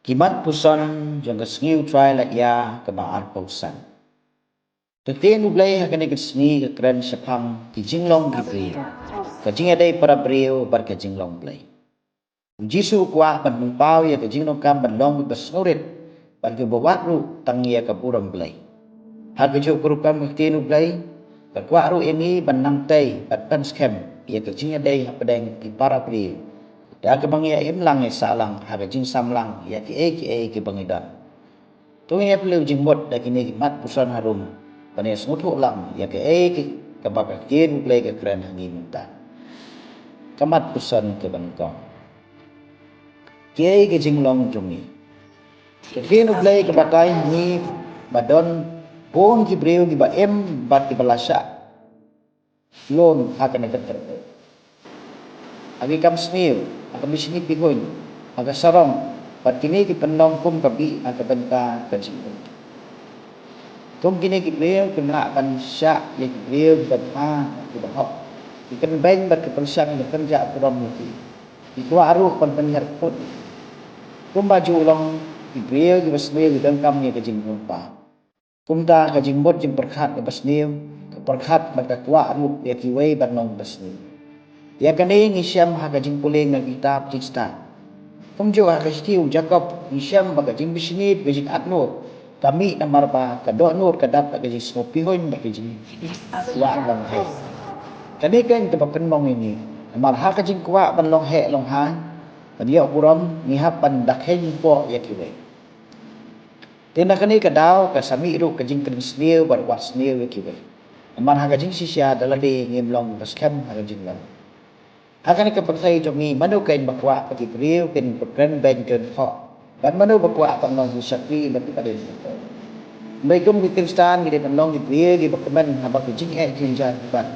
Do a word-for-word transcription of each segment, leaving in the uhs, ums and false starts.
Ki mat puson jong ka sngi U Trai la ïa kaba arphew san. Ka ktien U Blei ha kane ka sngi ka kren shaphang ki jinglong ki briew, ka jingïadei para briew bad ka jinglong Blei. U Jisu u kwah ban pynpaw ïa ka jingdonkam ban long kiba sngewrit bad kiba wad ruh tang ïa ka burom Blei. Ha kajuh ka rukom ka ktien U Blei ka kwah ruh ïa ngi ban nangtei bad pynskhem ïa ka jingïadei hapdeng ki para briew da kaba ngi ïa im lang ïa sah lang ha ka jingsamlang ïa kiei kiei kiba ngi don. To ngin ïa plie jingmut da kine ki mat puson harum ban ïa sngewthuh lang ïa kaei kaba ka ktien U Blei ka kren ha ngi mynta. Ka mat puson kaba nyngkong, kiei ki jinglong jong ngi? Ka ktien U Blei ka batai ha ngi ba don bun ki briew kiba im bad kiba la shah lum ha kane ka pyrthei, ha ki kam sniew, ha ka bishni bihun, ha ka sarong, bad kine ki pynlong kum ka bih ha ka bynta ka jingim. Kum kine ki briew kim lah ban shah ïa ki briew kiba bha, kiba hok. Ki kynbeiñ bad ki pyrshang ban pynjah burom ïa ki. Ki kwah ruh ban pynhiar kput. Kumba ju long ki briew kiba sniew ki donkam ïa ka jingpynpaw. Kumta ka jingmut jingpyrkhat kaba sniew ka pyrkhat bad ka kwah ruh ïa kiwei ban long kiba sniew. Ïa kane ngi shem ha ka jingpule na ka kitab Jingstad. Kumjuh ha ka shithi u Jakob ngi shem ba ka jingbishni bad ka jingatnud ka mih namar ba ka dohnud ka dap da ka jingsngewbha bad ka jingkwah long heh. Kane keiñ kaba kynmaw ïa ngi, namar ha ka jingkwah ban long heh long haiñ, ban ïoh burom, ngi hap ban da kheiñ poh ïa kiwei. Te na kane ka daw ka sa mih ruh ka jingkren sniew bad wad sniew ïa kiwei. Namar ha ka jingshisha da lade ngim long ba skhem ha ka jinglong. Ha kane ka pyrthei jong ngi mano keiñ ba kwah ba ki briew kin kren beiñ kren thoh? Bad mano ba kwah ban long ki shakri bad ki paden? Hynrei kum ki Khristan ngi dei ban long ki briew kiba kmen haba ki jingeh jingjar ki ban.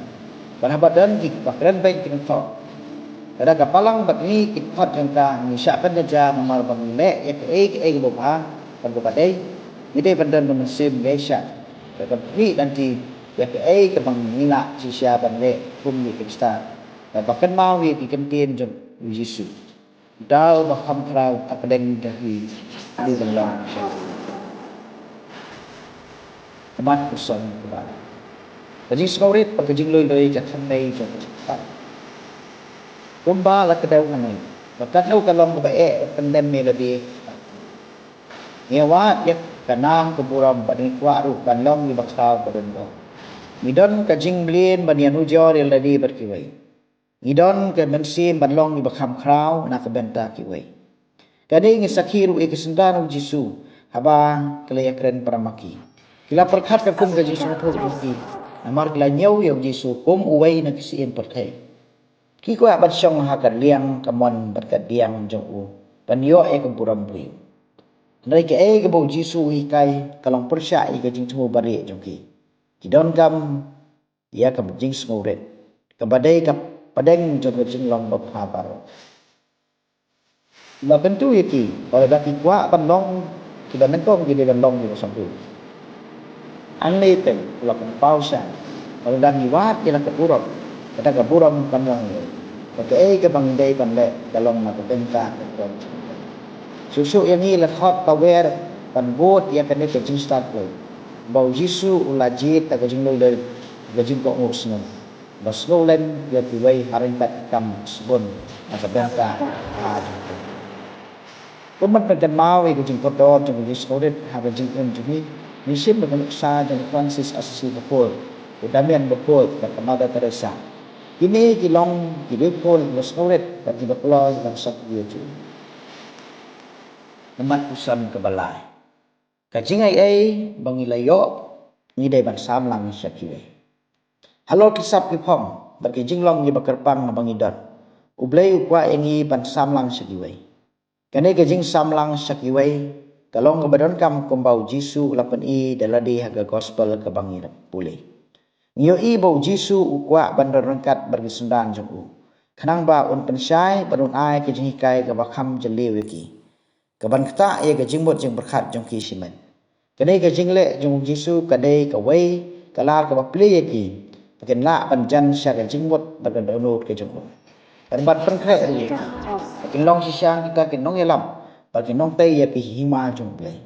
Bad haba don kiba kren beiñ kren thoh, lada ka balang bad ngi ki khot jong ka ngi shah kynja namar ba ngi leh ïa kaei kaei kaba bha bad kaba dei, ngi dei ban don ka mynsiem ngi shah. Ka kynti lynti ïa kaei kaba ngi lah shisha ban leh kum ki Khristan. Bad ba kynmaw ïa ki kyntien jong u Jisu. Dei ba kham khraw hapdeng jong ki, ki ban long sha. Ka mat puson kaba lai. Ka jingsngewrit bad ka jinglui lui ka thymmei jong ka jingpang. Kumba la kdew hangne, ba katno ka long kaba eh ban pyndem ïa lade. Ngi wad ïa ka nam ka burom bad ngi kwah ruh ban long kiba khraw ka don bor. Ngi don ka jingmlien ban ïanujor ïa lade bad kiwei. Ngi don ka mynsiem ban long kiba kham khraw na ka bynta kiwei. Kane ngi sakhi ruh ïa ka synran u Jisu haba ki la ïakren para ma ki. Ki la pyrkhat ka kum ka jingsngewthuh jong ki namar ki la ñiew ïa u Jisu kum uwei na ki syiem pyrthei. Ki kwah ban shong ha ka liang kamon bad ka diang jong u ban ïoh ïa ka burom briew. Hynrei kaei kaba u Jisu u hikai ka long pyrshah ïa ka jingthmu barieh jong ki. Ki donkam ïa ka jingsngewrit kaba dei ka pdeng jong ka jinglong babha baroh. Ba kyntu ïa ki ba lada ki kwah ban long kiba nyngkong ki dei ban long kiba sngewthuh. Hangne te u la pynpaw sha ba lada ngi wad ïa la ka burom, kata ka burom kan long ïa ba kaei kaba ngi dei ban leh ka long na ka bynta ka burom. Shuh shuh ïa ngi la thok ka wer ban bud ïa kane ka jingstad Blei ba u Jisu u la jied da ka jinglong lei, ka jingkohnguh sngew ba sngewlem ïa kiwei ha ryngkat ki kam sbun na ka bynta ka jingim. Kumno ban kynmaw ïa ka jingkordor jong ka jingsngewrit ha ka jingim jong ngi, ngi shim ïa ka nuksa jong u Francis Assisi Bakhuid, u Damian Bakhuid bad ka Mother Teresa. Kine ki long ki riewkhuid kiba sngewrit bad kiba kloi ïa ka sap ïa u. Ka mat puson kaba lai. Ka jingai ei ba ngi la ïoh ngi dei ban sam lang sha kiwei. Halor ki sap ki phong bad ki jinglong kiba kyrpang ba ngi don, U Blei u kwah ïa ngi ban sam lang sha kiwei. Kane ka jingsam lang sha kiwei ka long kaba donkam kumba u Jisu u la pyni da lade ha ka gospel kaba ngi la pule. Ngi ïohi ba u Jisu u kwah ban don ryngkat bad ki synran jong u. Khnang ba un pynshai bad un ai ka jinghikai kaba kham jylliew ïa ki, kaban ktah ïa ka jingmut jingpyrkhat jong ki shimet. Kane ka jingleh jong u Jisu ka dei kawei ka lar kaba plie ïa ki ba kin lah ban jan sha ka jingmut bad ka dohnud ka jong u. Bad ban pynkhreh ruh ïa ki ba kin long shisha kita ki nongïalam bad ki nongtei ïa ki hima jong U Blei.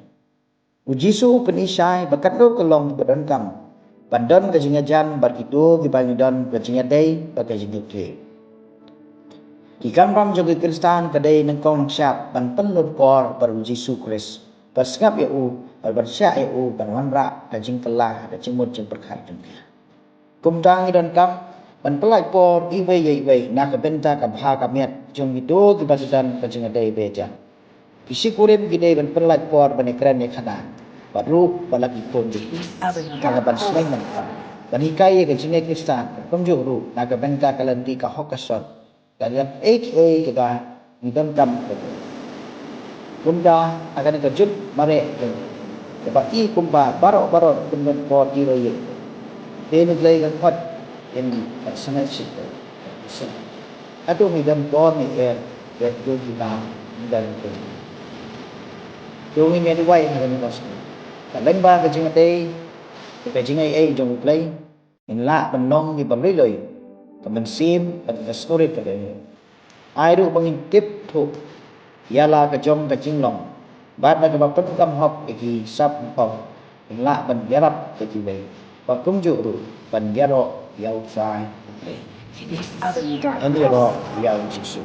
U Jisu u pyni shai ba katno ka long kaba donkam ban don ka jingïajan bad kito kiba ngi don ka jingïadei bad ka jingïathuh. Ki kamram jong ki Khristan ka dei nyngkong nyngshap ban pynlut por bad U Jisu Khrist, ban sngap ïa u, bad ban shah ïa u ban wanrah ka jingkylla ha ka jingmut jingpyrkhat jong ki. Kumta ngi donkam ban pyllait por iwei ïa iwei na ka bynta ka bha ka miat jong kito kiba sdang ka jingïadei ba ïajan. Ki shikurim ki dei ban pyllait por ban ïakren ïakhana bad ruh bad la ki khun jong ki, ha kaba sngewthuh ban hikai ïa ka jingïeit Khristan, kumjuh ruh na ka bynta ka lynti ka hok ka sot. Ka dei ei ei kaba ngi donkam. Kumta ha kane ka juk mareh, kaba i kumba baroh baroh kin don por iwei ïa iwei. Te ngi Blei kan khot ïa ngi ban sngewsih. Hato ngi don por ngi ïa ïa kito kiba ngi don. To ngin ïa duwai ha kane ka sngi. Ka lyngba ka jingïadei, ka jingaiei jong U Blei, ngin lah ban long kiba lui lui, ka mynsiem bad ka sngewrit ka dei. Ai ruh ba ngin tip thuh ïa la ka jong ka jinglong, bad na kaba pyndonkam hok ïa ki sap hok, ngin lah ban ïarap ïa kiwei, bad kumjuh ruh ban ïaroh ïa U Trai. Ngan ïaroh ïa U Jisu.